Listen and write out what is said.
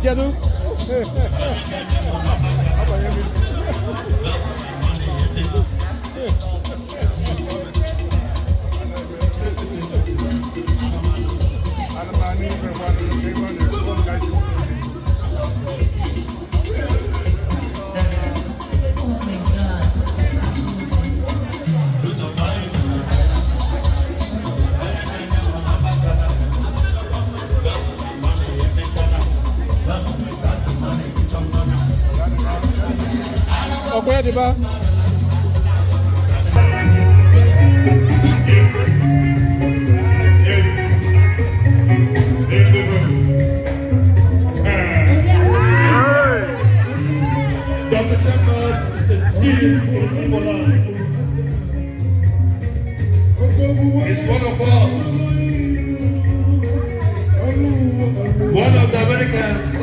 Kedu? Abanye m isi. Ana m anụ ife gwanụ ebe ọ na-ekwu nka ji. Oh my God. Ọkwa ya dịba. Yes. In the room. Dr. Chambers is a chief in Igbo land. He's one of us. One of the Americans.